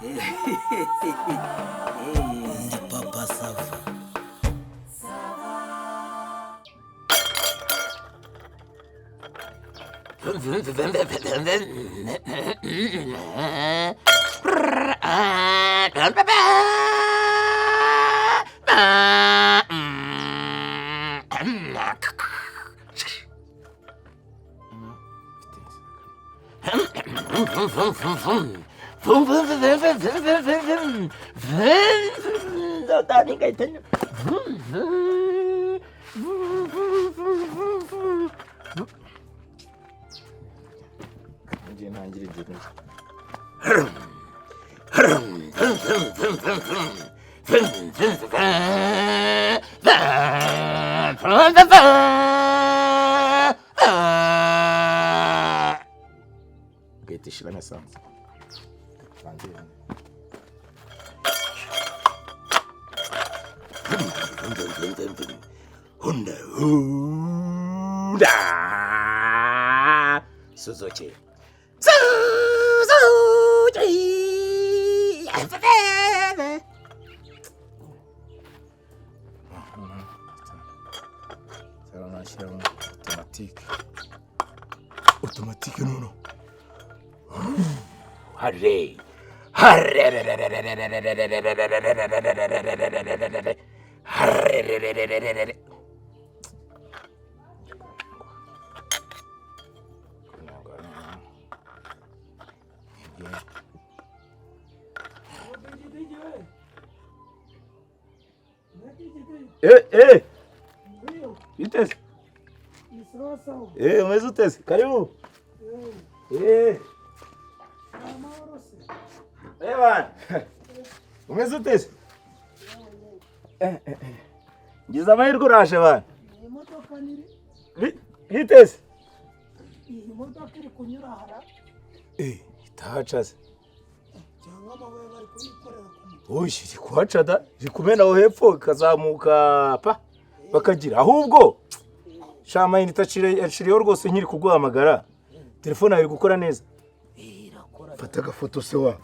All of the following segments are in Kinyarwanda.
Ndi Papa Sava. Ngiye ntangira igihe. Ugahita ushyiramo esanse. Tangire. Honda Honda Suzuki Suzuki. Nashyiramo automatique, automatique nono. Hare hare hare. Eh, eh. Biteze. Eh, umeze uteze. Karibu. Eh. Eh bana. Umeze uteze. Eh, eh, eh. Ngize amahirwe uraje bana. Iyi modoka niri Biteze. Iyi modoka iri kunyura hara. Eh, itahaca se. Cyangwa amabuye bari kuyikorera ku mutwe? Oyi, iri kuhaca da. Iri kumena aho hepfo ikazamuka pa. Bakagira ahubwo. Sha amayinite aciriyeho rwose nkiri kuguhamagara. Telefone yawe iri gukora neza. Irakora. Fata agafoto se wa.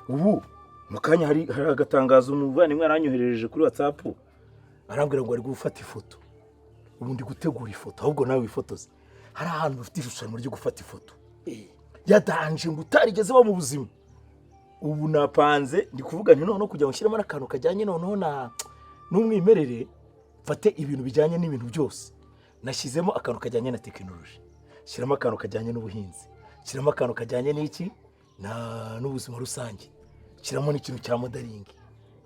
Ubu mu kanya hari agatangazo umuvandimwe aranyoherereje kuri WhatsApp, arambwira ngo ari gufata ifoto. Ubu ndi gutegura ifoto, ahubwo nawe wifotoze. Hari ahantu bafite irushanwa ryo gufata ifoto yadanje ngo utarigeze uba mu buzima. Ubu napanze, ndi kuvuga nti noneho kugira ngo nshyiremo n'akantu kajyanye noneho na n'umwimerere, mfate ibintu bijyanye n'ibintu byose. Nashyizemo akantu kajyanye na tekinoloji, shyiramo akantu kajyanye n'ubuhinzi, shyiramo akantu kajyanye n'iki na n'ubuzima rusange, shyiramo n'ikintu cya modeling,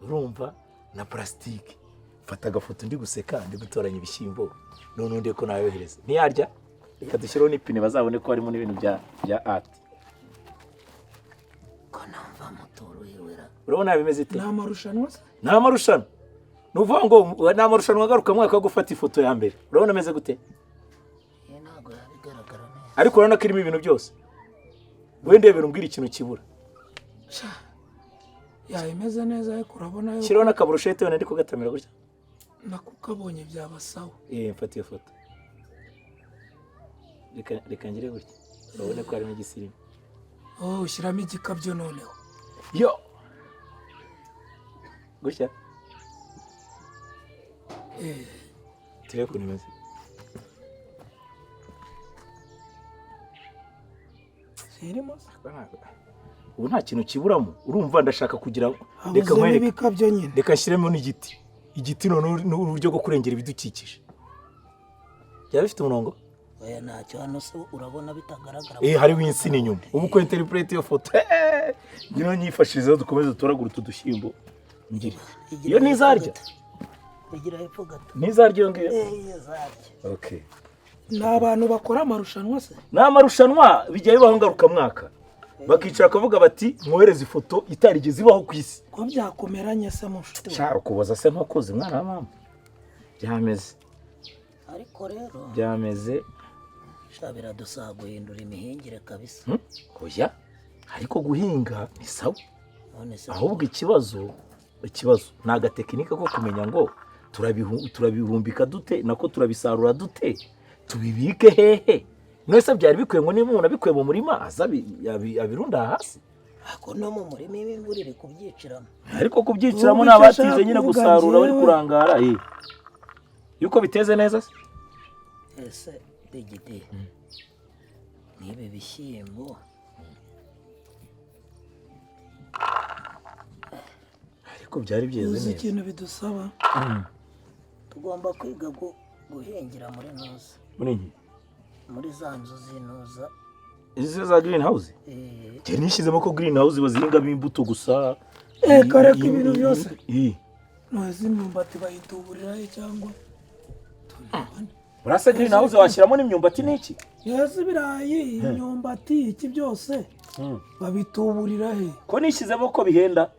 urumva, na plastique. Mfata agafoto ndi guseka, ndi gutoranya ibishyimbo, noneho ndiye ko nayohereza ntiyarya. Reka dushyireho n'ipine bazabone ko harimo n'ibintu bya art. Ko numva mutorohewera. Urabona bimeze ite? Ni amarushanwa se? Ni amarushanwa, ni ukuvuga ngo ni amarushanwa ngarukamwaka yo gufata ifoto ya mbere. Urabona ameze gute? Iyi ntabwo yabigaragara neza. Ariko urabona ko irimo ibintu byose. Wenda ndebera umbwira ikintu kibura. Sha, yayimeze neza, ariko urabona yuko Shyiraho n'akaburushete wenda ndi kugatamira gutya. Nako kabonye byaba sawa. Eh, mfata iyo foto. Reka ngire gutya urabone ko harimo igisirimu. Oh, ushyiramo igikabyo noneho. Yo gutya. Eh. Turebe ukuntu imeze. Zirimo se? Ubu nta kintu kiburamo. Urumva ndashaka kugira ngo reka Habuzemo nkwereke. ibikabyo nyine. Reka nshyiremo n'igiti. Igiti noneho ni uburyo bwo kurengera ibidukikije. Byaba bifite umurongo. Oya, ntacyo. Hano se urabona bitagaragara? Eh, hariho insina inyuma. Ubu ko interprete iyo foto ngino nyifashirizeho, dukomeze dutoragure utu dushyimbo ngire. Igira Iyo hepfo ntizarya. gato. Igira hepfo gato. Ntizarya iyo ngiyo. Eh, izarya. Okay. Ni abantu bakora amarushanwa se? Ni amarushanwa bijya bibaho ngarukamwaka, bakicara bakavuga bati mwohereze ifoto itarigeze ibaho ku isi. Ko byakomeranye se mushuti we? Shaka ukuboza se ntukuzi mwana wa mama, byameze. Ariko rero Byameze. sha, biradusaba guhindura imihingire kabisa. Hmm? Oya, ariko guhinga ni sawa. None se? Ahubwo ikibazo ni agatekinika ko kumenya ngo turabihumbika dute, nako turabisarura dute, tubibike hehe? None se byari bikwiye ngo niba umuntu abikuye mu murima aza abirunda hasi? Ako no mu murima imvura iri kubyiciramo. Ariko kubyiciramo Ubu ni icyo abatinze ashaka nyine kuvuga gusarura bari njyewe. kurangara yuko biteze neza se. Ese digidi, nk'ibi bishyimbo Ariko byari byeze Uzi neza. ikintu bidusaba? Tugomba kwiga guhingira muri ntuza, Muri iki? muri za nzu z'intuza. Izi za green house? Eh. Njye nishyizemo ko green house bazihingamo imbuto gusa. Kare ko ibintu byose. Ntuzi, imyumbati bayituburira he cyangwa tubibone? Urasa green house washyiramo n'imyumbati n'iki? Yesu, ibirayi, imyumbati, iki byose babituburira he? Ko nishyizemo ko bihenda.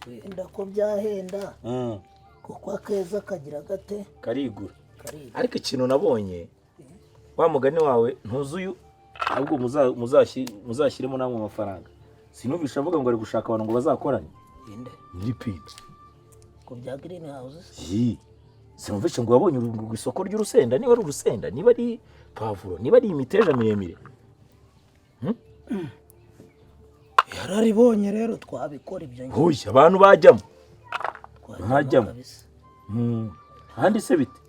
Wenda ko byahenda, kuko akeza kagira gate? Karigura. Kariga. Ariko ikintu nabonye, wa mugani wawe ntuzuyu, ahubwo muzashyiremo namwe amafaranga. Sinumvisha avuga ngo ari gushaka abantu ngo bazakorane. Inde? Nyiripinda. Ku bya green house? Yi. Sinumvishe ngo wabonye isoko ry'urusenda, niba ari urusenda, niba ari pavuro, niba ari imiteja miremire. Yararibonye rero. Twabikora ibyo ngibyo. Hoya, abantu bajyamo. Twajyamo. Mwajyamo. Kabisa. Ahandi se bite?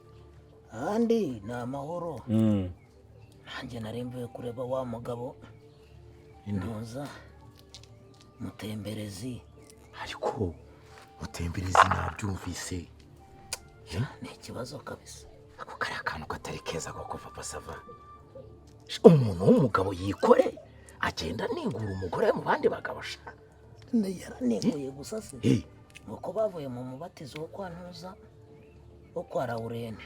Ahandi ni amahoro. Nanjye nari mvuye kureba wa mugabo ntuza, Mutemberezi. Ariko Mutemberezi nabyumvise. Ni ikibazo kabisa. Ako kari akantu katari keza koko, Papa Sava. Umuntu w'umugabo yikore agenda aningura umugore mu bandi bagabo sha. Yaranenguye gusa se? Nuko bavuye mu mubatizo wo kwa ntuza, wo kwa Rawurene.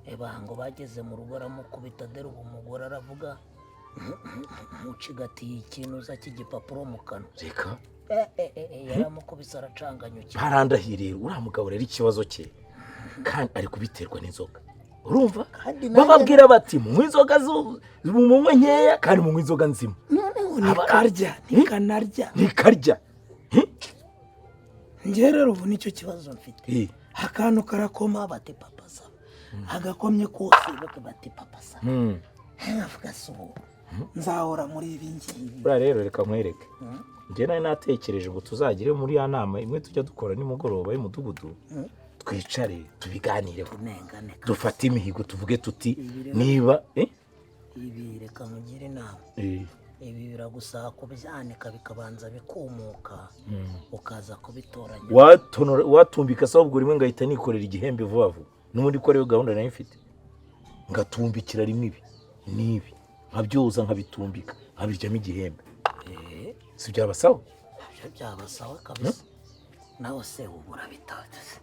Eba ngo bageze mu rugo aramukubita, dore ubu umugore aravuga mucigatiye ikintu cy'igipapuro mu kanwa. Reka. Eh, yaramukubise aracanganyukira. Barandahiriye uriya mugabo rero, ikibazo cye kandi ari kubiterwa n'inzoga, urumva? Kandi nanjye- Bababwira bati munywe inzoga munywe nkeya kandi munywe inzoga nzima. Noneho nikarya, nikanarya. Ntikarya. Njye rero ubu nicyo kibazo Ikibazo mfite, akantu karakoma, bati Papa Sava, agakomye kose bose bati Papa Sava. Nkavuga se ubu nzahora muri ibi ngibi? Buriya rero reka nkwereke, njye nari natekereje ngo tuzagire muri ya nama imwe tujya dukora nimugoroba y'umudugudu, twicare tubiganireho. Tunengane. Dufate imihigo, tuvuge tuti niba Ibi reka nkugire inama. Ibi biragusaba kubyanika bikabanza bikumuka, ukaza kubitoranya. Watumbika se ahubwo rimwe, ngahita nikorera igihembe vuba vuba, n'ubundi ko ariyo gahunda nayo mfite, ngatumbikira rimwe ibi n'ibi, nkabyoza, nkabitumbika, nkabiryamo igihembe. Si byaba sawa? Nabyo byaba sawa kabisa. Nawe se ubu urabitoze?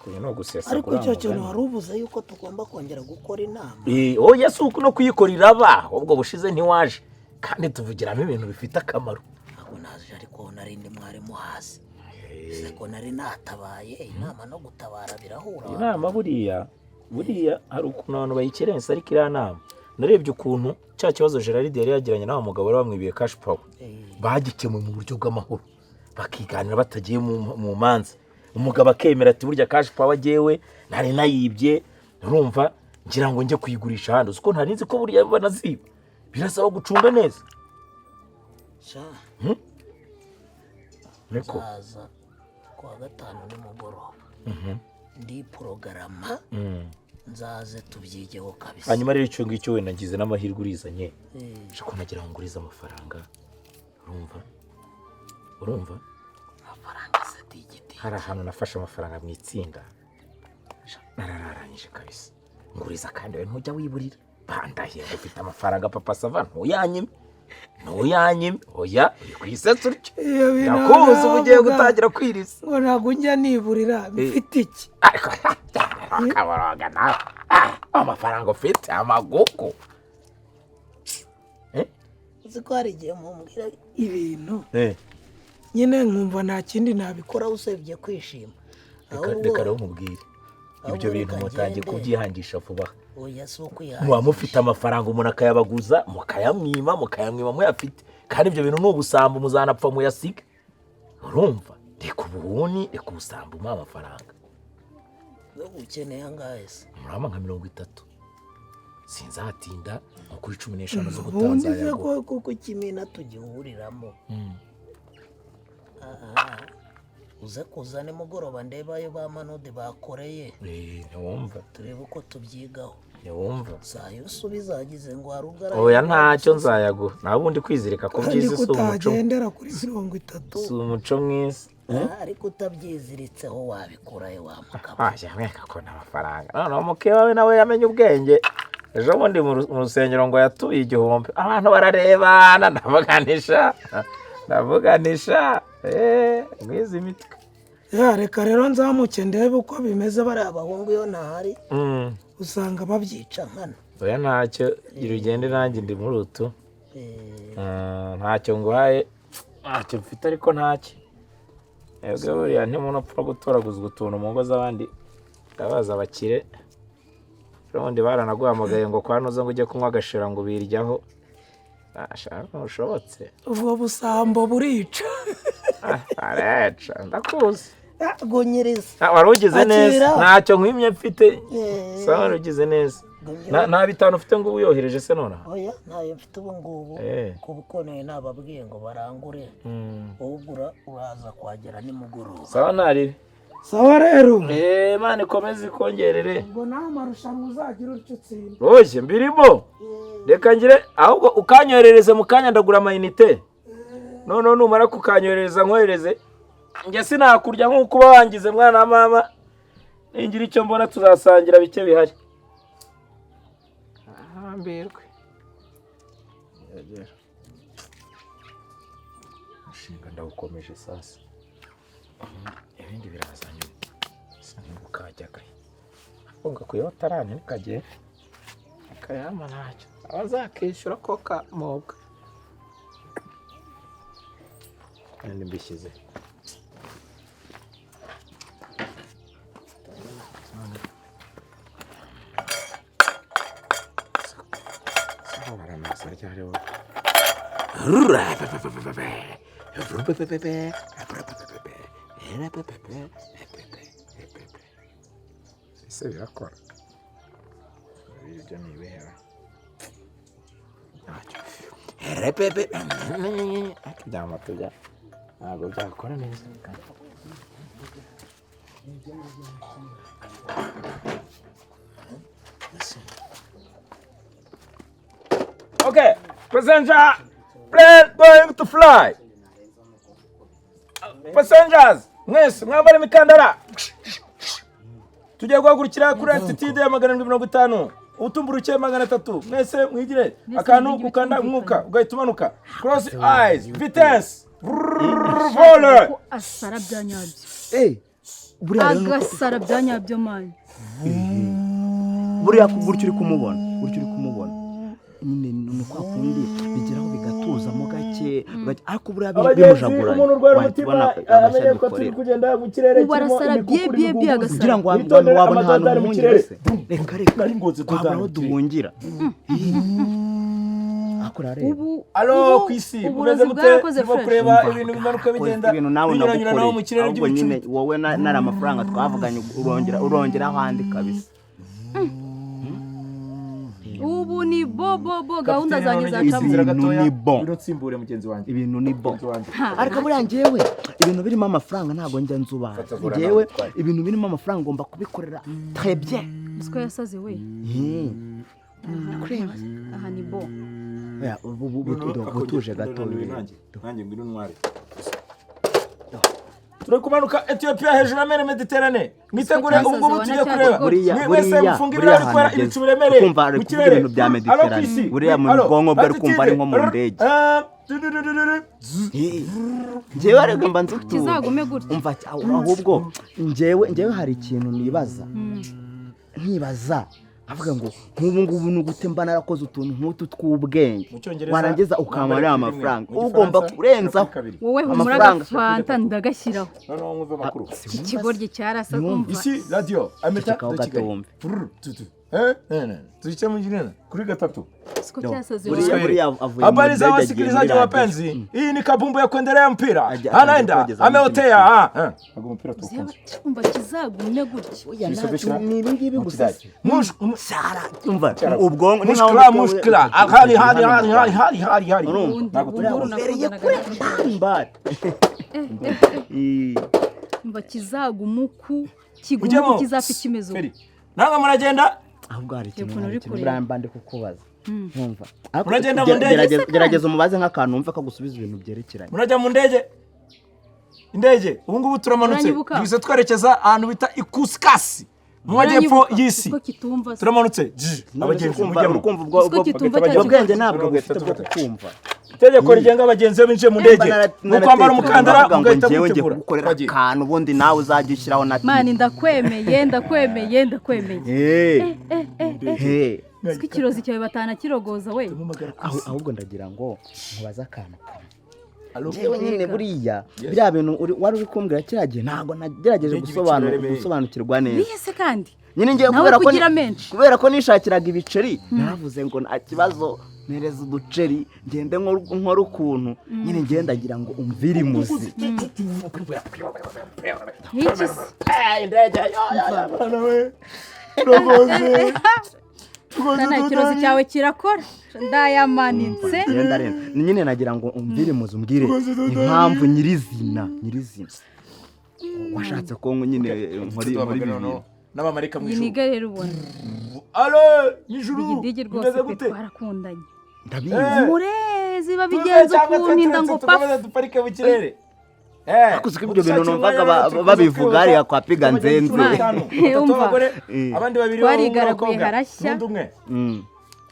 Uyu ni ugusesa. Ariko icyo kintu wari ubuze yuko tugomba kongera gukora inama. Oya, si uku no kuyikora iraba, ubwo bushize ntiwaje kandi tuvugiramo ibintu bifite akamaro. Ntabwo naje, ariko nari ndi mwarimu hasi se ko nari natabaye. Inama no gutabara birahura. Inama buriya hari ukuntu abantu bayikerensa, ariko iriya nama narebye ukuntu cya kibazo Gerard yari yagiranye n'awa mugabo wari wamwibiye cash power bagikemuye mu buryo bw'amahoro, bakiganira batagiye mu manza, umugabo akemera ati burya cash power jyewe nari nayibye, urumva, ngira ngo njye kuyigurisha ahandi, uzi ko ntari nzi ko burya banaziba, birasaba gucunga neza. Sha. Niko. Nzaza kuwa gatanu nimugoroba, ndi porogarama, nzaze tubyigeho kabisa. Hanyuma rero icyo ngicyo wenda ngize n'amahirwe urizanye, nshaka ko nagira ngo ngurize amafaranga, urumva? Amafaranga se digiti? Hari ahantu nafashe amafaranga mu itsinda, narararangije kabisa, nguriza, kandi we ntujya wiburira, bandahiye ngo ufite amafaranga. Papa Sava, ntuyanyime, ntuyanyime, oya, uri ku isetsa utyo. Iyo bintu Ndakuzi, uba ugiye navuga gutangira kwiriza. ngo ntabwo njya niburira, mfite iki? Ariko akaboroga nawe. Amafaranga ufite amagugu. Uzi ko hari igihe mumbwira ibintu nyine nkumva nta kindi nabikora kora usibye kwishima. Reka Ahubwo reka rero mubwire ibyo ahubwo bintu reka mutangiye ngende. kubyihangisha vuba aha. Oya, si Muba ukwihangisha. mufite amafaranga, umuntu akayabaguza, mukayamwima, mukayamwima muyafite, kandi ibyo bintu ni ubusambo, muzanapfa muyasiga. Urumva, reka ubuhuni, reka ubusambo, umuhe amafaranga. Ukeneye angahe se? Murama nka 30. Sinzatinda, nko kuri 15 Ubundi se z'ubutanzayaguha. ko kuko ikimina tugihuriramo. Aha. Uze kuza nimugoroba ndebe ayo ba Manudi bakoreye. Ntiwumva? Turebe uko tubyigaho. Ntiwumva? Sayo usubiza hagize ngo hari ubwo Oya, ntacyo nzayaguha. Nta bundi kwizirika ku Kandi byiza si umuco. kutagendera kuri 30. Si umuco mwiza. Ah, ariko utabyiziritseho wabikurahe wa mugabo? Wajya mweka ko amafaranga. Noneho muke wawe nawe yamenye ubwenge. Ejo bundi mu rusengero ngo yatuye 1000, abantu bararebana. Ndavuganisha, ndavuganisha, mwize imitwe. Ya, reka rero nzamuke ndebe uko bimeze. Bariya abahungu iyo ntahari usanga babyica yica nkana. Oya, ntacyo, gira ugende, nanjye ndi muri utu. Ntacyo nguhaye, ntacyo mfite, ariko ntacyo. Mwebwe buriya ntimuntu upfa gutoraguzwa utuntu mu ngo z'abandi. Ndabaza abakire. Ejo bundi baranaguhamagaye ngo kwa Nuza ngo ujye kunywa agashira ngo ubiryaho. Ashaka ntushobotse. Ubwo busambo burica. Areca ndakuzi. Gunyiriza. Ah, wari ugize neza. Akira. Ntacyo nkwimye mfite. Sawa, wari ugize neza. Nta 5 ufite ngo uyohereje se nonaha? Oya, ntayo mfite ubu ngubu. Kuko nari nababwiye ngo barangure. Wowe ugura uraza kuhagera nimugoroba. Sawa, ntarire. Sawa rero. Imana ikomeze ikongerere. Ubwo nawe amarushanwa uzagira utyo utsinda. Roje mbirimo. Reka ngire ahubwo ukanyoherereze mu kanya, ndagura amayinite. Noneho numara kukanyoherereza nkohereze. Njye sinakurya nk'uko uba wangize mwana wa mama. Ningira icyo mbona tuzasangira bike bihari. Ahambirwe. Yagera. Umushinga ndawukomeje sasa. Ibindi biraza nyuma. Sa nk'ukajyagaye. Ubwo kuyotarane ntikagere. Akayama ntacyo. Abazakishyura ko kamoga. Kandi mbishyize. Sawa, baranasa ryari wowe? Ese birakora? Ibyo ni ibihera. Ntacyo. Ariko ibya moto bya ntabwo byakora neza. Okay, passenger plane going to fly. Passengers, mwese mwambare imikandara. Tugiye guhagurukira kuri altitude ya 750. Utumburuke 300. Mwese mwigire akantu gukanda umwuka ugahita umanuka. Cross eyes, vitesse. Voler. Ko asara bya nyabyo. Buriya rero nuko Agasara bya nyabyo man. Buriya gutyo uri kumubona, gutyo uri kumubona nyine ni kwa kundi bigeraho bigatuzamo gake gake, ariko buriya Abagenzi, bimujaguranye umuntu urwara wahita umutima ubona agashya amenye ko turi dukorera. kugenda mu kirere Ubu kirimo arasara bye imikukuri bye bye n'ibiguguzi. agasara. Kugira ngo Witondere wabona ahantu amadodari mu uhungira kirere. se, reka reka, Nari ngoze twabura aho dodari mu kirere. duhungira. Ariko urareba. Ubu Alo ubu ku isi mumeze uburozi mute? bwarakoze Turimo fresh. kureba Umva, ibintu bimanuka bwarakoze, bigenda ibintu nawe binyuranyuranaho mu nagukoreye kirere ahubwo by'ibicu. nyine wowe nari amafaranga twavuganye urongeraho andi kabisa. Ubu ni bo bo bo gahunda Kapiteni, zanjye none zacamo. ngira Ibintu gatoya, ni bon. ngwino nsimbure mugenzi wanjye. Ibintu ni bon. Mugenzi wanjye. Ariko buriya njyewe ibintu birimo amafaranga ntabwo njya nzubaha. Fata vura Njyewe nawe utwaye. ibintu birimo amafaranga ngomba kubikorera très bien. Siko yasaze we. Kureba. Aha ni bo. Oya, ubu butuje gato. Nanjye, nanjye ngwino ntware. Turi kumanuka Ethiopia hejuru ya mer Mediterane. Mwitegure, ubu ngubu tugiye kureba. Buriya Mwese buriya mufunge buriya ibirahuri kubera ahantu ibicu ageze biremereye kumva ari mu kuvuga kirere. ibintu bya Alo ku Mediterane. isi. Buriya mu Alo, bwonko bwe ari kumva ari nko mu altitude. ndege. Du-du-du-du-du. Njyewe ariko mba nzi utuntu. Kizagume gutya. Umva ahubwo njyewe hari ikintu nibaza, nkibaza avuga ngo nk'ubu ngubu ni ugute mba narakoze utuntu nk'utu tw'ubwenge, Mu Cyongereza, warangiza ukamara mwambare ariya kuri rimwe. mafaranga Mu ugomba Gifaransa, kurenzaho kuri kabiri. Wowe humura amafaranga. agafanta ndagashyiraho. Noneho mwumve amakuru. Iki kigoryi cyarasa Ntiwumva. umva. Ici, radio, Ameta Cecekaho de gato Kigali. wumve. Brr, tu, tu. Tuiche mwingine kuri gatatu. Siko cyasaze Buriya we. buriya avuye mu Habari za ndege agiye wasikilizaji muri radiyo. wapenzi, hii ni kabumbu ya kuendelea mpira, Atangiye anaenda kogeza ameotea. Ntabwo umupira Uzaba umva kizagume gutya. Oya, ni ibi ngibi gusa. Mushkila, Umva, ubwonko ni nkaho mushkila, umutwe mushkila, hari hari hari hari hari hari hari. Urumva? Ubundi Ntabwo turi uhuru Mbereye nakundanaga kure na mbari mbari. Umva kizagumuku kigumu Ujyemo. kizapfa kimeze uko. Feri. Namwe muragenda Ahubwo hari ikintu Ukuntu hari uri ikintu kureba. buriya mba ndi kukubaza nkumva. Ariko Muragenda mu ndege? Gerageza umubaze nk'akantu wumve kagusubiza ibintu byerekeranye. Murajya mu ndege, indege ubu ngubu turamanutse, Uranyibuka? duhise twerekeza ahantu bita Ikusikasi mu majyepfo Uranyibuka? y'isi. Siko kitumva se. Turamanutse ji, abagenzi Urumva mujyemo. urukumva ubwo Siko ubwo kitumva bagahita cya ubwo bwenge kibazo. ntabwo bufite bwo kukumva. Itegeko rigenga abagenzi iyo binjiye mu ndege ni ukwambara umukandara Ndavuga ngo mugahita njyewe ngiye mwitegura. kugukorera Twagiye. akantu ubundi nawe uzajya ushyiraho na Mani ndakwemeye, ndakwemeye, ndakwemeye. Eh, eh. Siko ikirozi cyawe batanakirogoza we. Ahubwo ndagira ngo nkubaze akantu kamwe. Alo? Njyewe nyine buriya biriya bintu wari uri kumbwira kiriya gihe ntabwo nagerageje Mbega ibiciro biremereye. gusobanukirwa neza. Bihe se kandi? Nyine ngiye Nawe kubera ko kugira menshi. Kubera ko nishakiraga ibiceri naravuze ngo nta kibazo mpereza uduceri ngende nkore ukuntu nyine ngende ndagira ngo umvire imuzi. Nk'iki se? Sana ikirozi cyawe kirakora. Ndayamanitse. Ngenda rero nyine nagira ngo umvire imuzi umbwire impamvu nyirizina nyirizina washatse ko nyine nkora ibi bintu. N'abamarayika mu Iyi ijuru. niga rero ubona. Alo, ijuru. Digidigi rwose Bimeze pe gute? twarakundanye. Ndabizi. Murezi Tuze babigenza cyangwa ukuntu inda twe ngo tukomeze pafu. duparike mu kirere. Ariko uzi ko ibyo bintu numvaga babivuga hariya kwa Piganzenze. Umva. Abagore abandi babiri b'abahungu Twarigaraguye n'abakobwa harashya. n'undi umwe.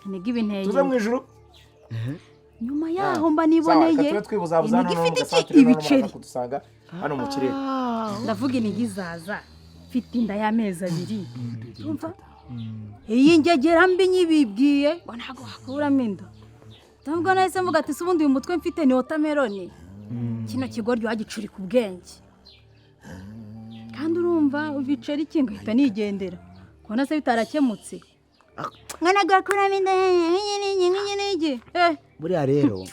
Niga ibinteye. Tuze mu ijuru. Nyuma yaho mba Sawa, reka niboneye. tube twibuzabuza hano Iniga noneho ifite iki mugasatira noneho ibiceri. muraza kudusanga hano mu kirere. Ndavuga inigi izaza mfite inda y'amezi 2. Urumva? Iyi ngegera mbi nyibibwiye ngo ntabwo wakuramo inda. Ntabwo nahise mvuga ati se ubundi uyu mutwe mfite ni watermelon. Kino kigoryi wagicurika ubwenge. Kandi urumva ibiceri iki ngahita nigendera. Kubona se bitarakemutse. Mwana gakuramo inda nk'iyi n'igi. Buriya rero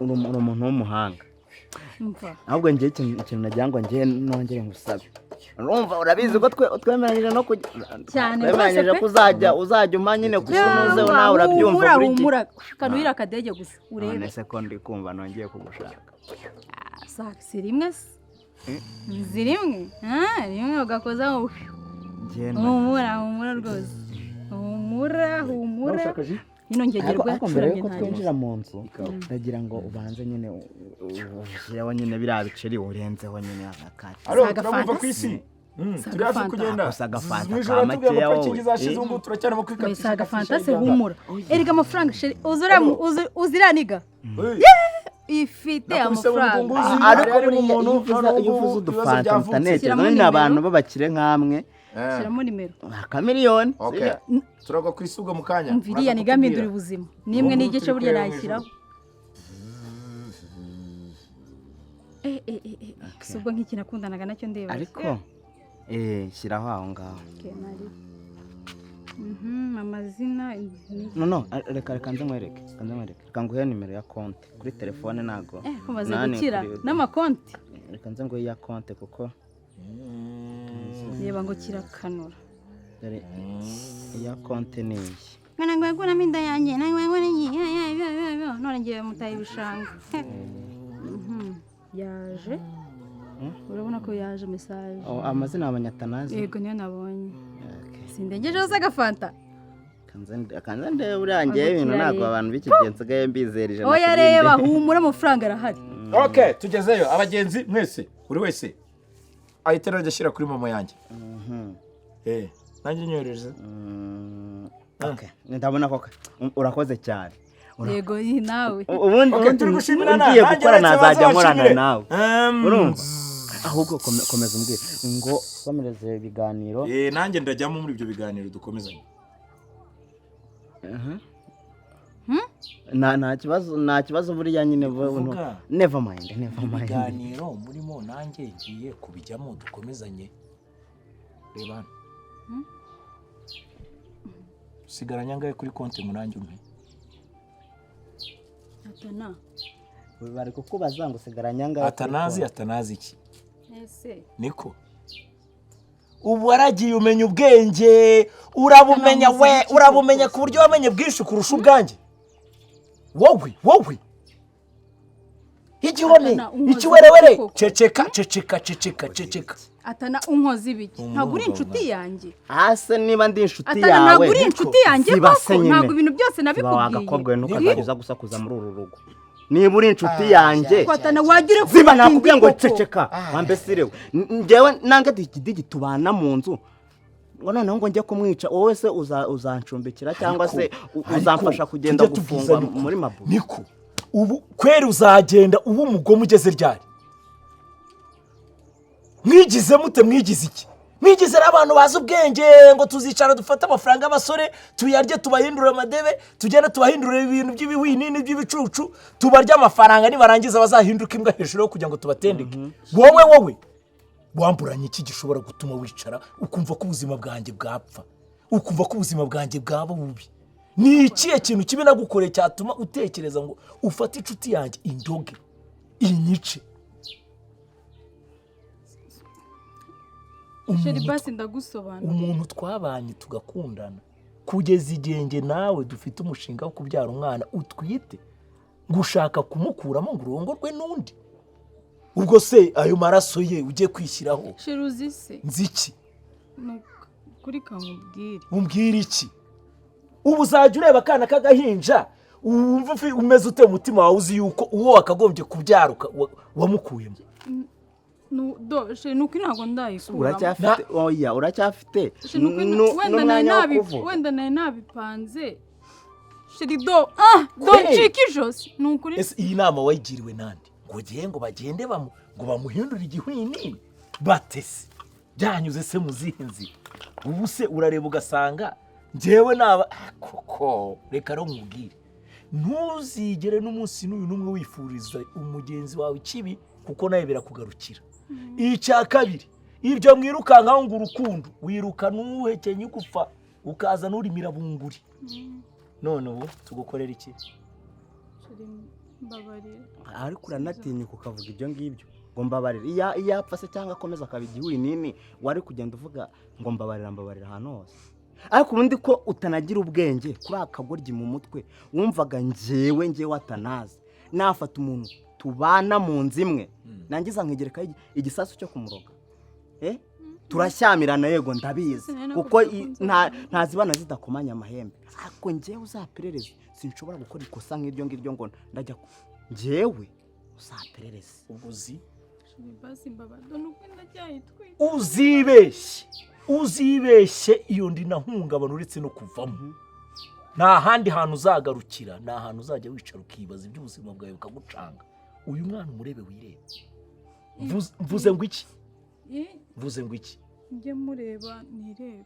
uri umuntu w'umuhanga. Umva. Ahubwo njye ikintu nagira ngo njye nongere ngusabe. Urumva urabizi ko twemeranyije no kujya Cyane twemeranyije rwose pe. ko uzajya umpa nyine kusunuze nawe urabyumva Humura, buri gihe. humura. Kanuhira akadege gusa urebe. None se ko ndi kumva nongeye kugushaka. Si rimwe se? Si rimwe? Rimwe ugakoza ngo Njye na- humura, humura rwose. Humura, humura. Ino ngegera Ariko mbere yacuramye yuko nta twinjira mu nzu ndagira ngo ubanze nyine ushyireho nyine biriya biceri urenzeho nyine agakati. Alo, Saga turamwumva Fanta. ku isi. Saga Turi hafi Fanta. kugenda. Gusa agafanta Mu ijoro ka batubwira ngo makeya parikingi wowe. zashize, ubu ngubu turacyarimo Oya, kwikatisha saga katisha Fanta se iganga. humura. Erega amafaranga sheri uziraniga. Hey. Ifite Nakubise mu amafaranga. mugunguzi. Ariko Hari buriya umuntu, iyo uvuze noneho iyo uvuze ubu ibibazo udufanta byavutse. mutanekereza Shyiramo none ni nimero. abantu b'abakire nk'amwe Shyiramo nimero. akamiliyoni. Okay. Turagwa ku isi ubwo mu kanya. Umva iriya Uraza niga mpindura kutubwira. ubuzima. Nimwe Ubu n'igice turi burya kureba mu nayishyiraho. ijuru. Si ubwo nk'iki nakundanaga nacyo ndeba. Ariko shyiraho aho ngaho. Okay, nari. Amazina ni No, reka nze nkwereke, reka nguhe nimero ya konti kuri telefone ntago. Kumaze Nani gukira kuri- n'amakonti. Reka nze nguhe iya konti kuko Reba ngo kirakanura. dore iya konti ni iyi. Mwana ngo yakuramo inda yanjye, none ngiye mutaye ibishanga. Yaje. Urabona ko yaje message. Oh, amazina abanyatanazi. Yego niyo nabonye. Sindengejeho se agafanta. Kanze ndebe buriya ngewe ibintu ntabwo abantu b'iki gihe nsigaye mbizera ijana Oya ku reba rindi. humura amafaranga arahari. Okay, tugezeyo abagenzi mwese, buri wese ahita arajya ashyira kuri mama yanjye. Nanjye nyoherereza. Okay, ndabona ko urakoze cyane. Yego nawe. Ubundi Okay, turi gushimira ngiye nanjye gukora uretse nazajya baza nkorana bashimire. nawe. Urumva? Ahubwo komeza umbwire ngo komereze ibiganiro. Nanjye ndajyamo muri ibyo biganiro dukomezanye. Nta kibazo, nta kibazo buriya nyine Kuvuga. Never mind, never mind. Ibiganiro murimo nanjye ngiye kubijyamo dukomezanye. Reba hano. Usigaranye angahe kuri konti ngo nanjye umpe? Atana. Bari kukubaza ngo usigaranye angahe kuri Atanazi. konti? Atanazi iki? Ese. Niko ubu waragiye umenya ubwenge, urabumenya we, urabumenya ku buryo wamenye bwinshi kurusha ubwanjye. Wowe, wowe igihone. Atana, unkoze Ikiwerewere. iki koko? Ceceka, ceceka, ceceka, ceceka. Atana, unkoze ibiki? Umuntu Ntabwo uri w'umugabo. inshuti yanjye. Ase niba ndi inshuti Atana, yawe, ntabwo uri inshuti yanjye ziba koko. se nyine. Ntabwo ibintu byose Ziba nabikubwiye. wagakobwa we, ntukazajya uza gusakuza muri uru rugo niba uri inshuti yanjye. Ko Atana, wagira ure Ziba, nakubwiye ngo koko. ceceka wambesirewe. Njyewe nange Digidigi tubana mu nzu, ngo noneho ngo njye kumwica, wowe se uzancumbikira cyangwa se Ariko uzamfasha kugenda tujye gufungwa tubwizanya ukuri. muri mabu? Niko ubu kweri uzagenda uba umugome ugeze ryari? Mwigize mute? Mwigize iki? Mwigize n'abantu bazi ubwenge ngo tuzicara dufate amafaranga y'abasore tuyarye, tubahindure amadebe, tugende tubahindure ibintu by'ibihwinini by'ibicucu, tubarye amafaranga, nibarangiza bazahinduke imbwa hejuru yo kugira ngo tubatendeke. Wowe, wowe wamburanye iki gishobora gutuma wicara ukumva ko ubuzima bwanjye bwapfa, ukumva ko ubuzima bwanjye bwaba bubi? Ni ikihe kintu kibi nagukoreye cyatuma utekereza ngo ufate inshuti yanjye indoge inyice? Chéri, Umuntu basi ndagusobanurira. Umuntu twabanye tugakundana kugeza igihe njye nawe dufite umushinga wo kubyara umwana utwite, gushaka kumukuramo ngo urongorwe n'undi, ubwo se ayo maraso ye ugiye kwishyiraho? Chéri, uzi se? Nzi iki? Ni kuri kamubwire. Umbwira iki? Ubu uzajya ureba akana k'agahinja wumva umeze ute mu mutima wawe, uzi yuko uwo wakagombye kubyara wamukuyemo? Do chéri, ni ukuri ntabwo ndayikuramo. Uracyafite, oya, uracyafite Chéri, ni ukuri wenda nari n'umwanya wo kuvuga. Wenda nari nabipanze, chéri, do ah do. Kweri? Ncika ijosi, ni ukuri. Ese iyi nama wayigiriwe nande ngo gihe ngo bagende ngo bamuhindure igihwinini batese byanyuze se mu zihe nzira? Ubu se urareba ugasanga njyewe naba koko? Reka rero nkubwire, ntuzigere n'umunsi n'uyu n'umwe wifuriza umugenzi wawe ikibi, kuko nawe birakugarukira. Icya kabiri, ibyo mwirukankaho ngo urukundo, wiruka n'uhekenye igufa ukaza n'urimira bunguri. None ubu tugukorera iki? Chéri, mbabarira. Ariko uranatinyuka ukavuga ibyo ngibyo ngo mbabarira? Iyo apfa se cyangwa akomeza akaba igihwinini, wari kugenda uvuga ngo mbabarira, mbabarira ahantu hose? Ariko ubundi ko utanagira ubwenge kuri aka kagoryi mu mutwe, wumvaga njyewe atanazi nafata umuntu tubana mu nzu imwe, nangiza nkigerekaho igisasu cyo kumuroga? Eh? Turashyamirana, yego, ndabizi, Sinari kuko nakubwiye ko ntazibana zidakomanya amahembe, ariko njyewe uzaperereze, sinshobora gukora ikosa nk'iryo ngiryo ngo ndajya njyewe uzaperereze. Ubwo uzi Chéri, basi mbabarira, ni ukuri ndacyayitwite. Uzibeshye, uzibeshye, iyo ndi nahungabana uretse no kuvamo nta handi hantu uzagarukira, ni ahantu uzajya wicara ukibaza iby'ubuzima bwawe bukagucanga. Uyu mwana umurebe, wirebe. Mvuze ngo iki? Eh, Mvuze ngo iki? Njye mureba nirebe.